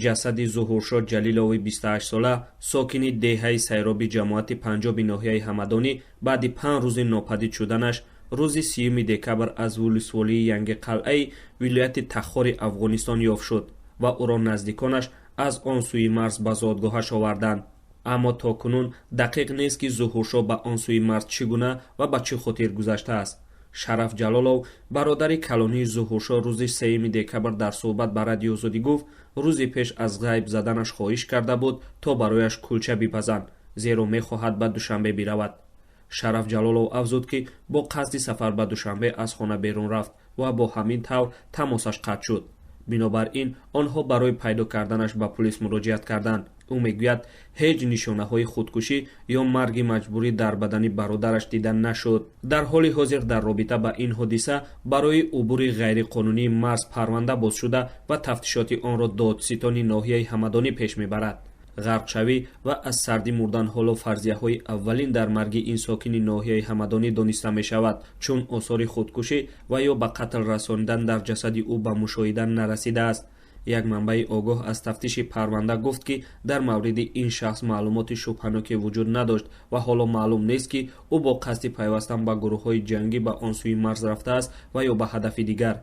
Ҷасади Зуҳуршо Ҷалилови 28-сола, сокини деҳаи Сайроби ҷамоати Панҷоби ноҳияи Ҳамадонӣ, баъди 5 рӯзи нопадид шуданаш рӯзи 30 декабр аз вулусволии Янгиқалъаи вилояти Тахори Афғонистон ёфт шуд ва ӯро наздиконаш аз он сӯи марз ба зодгоҳаш оварданд. Аммо то кунун дақиқ нест, ки Зуҳуршо ба он сӯи марз чӣ гуна ва ба чӣ хотир гузаштааст. Шараф Ҷалолов, бародари калонии Зуҳуршо, рӯзи 3 декабр дар суҳбат ба Радиои Озодӣ гуфт, рӯзи пеш аз ғайб заданаш хоҳиш карда буд, то барояш кулча бипазанд, зеро мехоҳад ба Душанбе биравад. Шараф Ҷалолов афзуд, ки бо қасди сафар ба Душанбе аз хона берун рафт ва бо ҳамин тавр тамосаш қатъ шуд. Бинобар ин онҳо барои пайдо карданаш ба пулис муроҷиат карданд. Ӯ мегӯяд, ҳеҷ нишонаҳои худкушӣ ё марги маҷбурӣ дар бадани бародараш дида нашуд. Дар ҳоли ҳозир дар робита ба ин ҳодиса барои убури ғайриқонунии марз парванда боз шуда ва тафтишоти онро додситони ноҳияи Ҳамадонӣ пеш мебарад. Ғарқшавӣ ва аз сардӣ мурдан ҳоло фарзияҳои аввалин дар марги ин сокини ноҳияи Ҳамадонӣ дониста мешавад, чун осори худкушӣ ва ё ба қатл расонидан дар ҷасади ӯ ба мушоҳида нарасидааст. Як манбаи огоҳ аз тафтиши парванда гуфт, ки дар мавриди ин шахс маълумоти шубҳаноке вуҷуд надошт ва ҳоло маълум нест, ки ӯ бо қасди пайвастан ба гурӯҳҳои ҷангӣ ба он сӯи марз рафтааст ва ё ба ҳадафи дигар.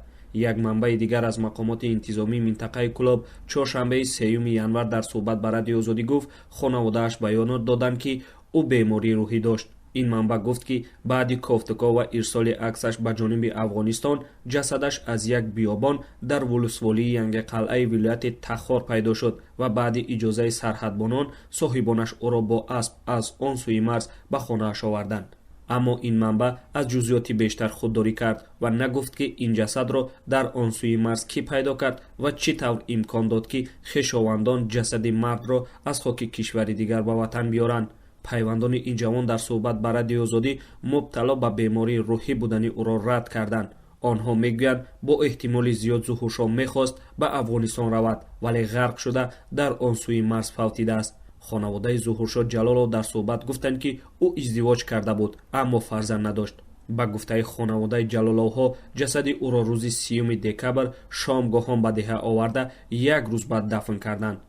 Як манбаи дигар аз мақомоти интизомии минтақаи Кӯлоб чоршанбеи 3 январ дар суҳбат ба Радиои Озодӣ гуфт, хонаводааш баёнот доданд, ки ӯ бемории рӯҳӣ дошт. Ин манбаъ гуфт, ки баъди кофтуков ва ирсоли аксаш ба ҷониби Афғонистон, ҷасадаш аз як биёбон дар вулусволии Янгиқалъаи вилояти Тахор пайдо шуд ва баъди иҷозаи сарҳадбонон соҳибонаш ӯро бо асп аз он сӯи марз ба хонааш оварданд. Аммо ин манбаъ аз ҷузъиёти бештар худдорӣ кард ва нагуфт, ки ин ҷасадро дар он сӯи марз кӣ пайдо кард ва чӣ тавр имкон дод, ки хешовандон ҷасади мардро аз хоки кишвари дигар ба ватан биёранд. Пайвандони ин ҷавон дар суҳбат ба Радиои Озодӣ мубтало ба бемории рӯҳӣ будани ӯро рад карданд. Онҳо мегӯянд, бо эҳтимоли зиёд Зуҳуршо мехост ба Афғонистон равад, вале ғарқ шуда дар он сӯи марз фавтидааст. Хонаводаи Зуҳуршо Ҷалолов дар суҳбат гуфтанд, ки ӯ издивоҷ карда буд, аммо фарзанд надошт. Ба гуфтаи хонаводаи Ҷалоловҳо, ҷасади ӯро рӯзи 30 декабр шомгоҳон ба деҳа оварда, як рӯз баъд дафн карданд.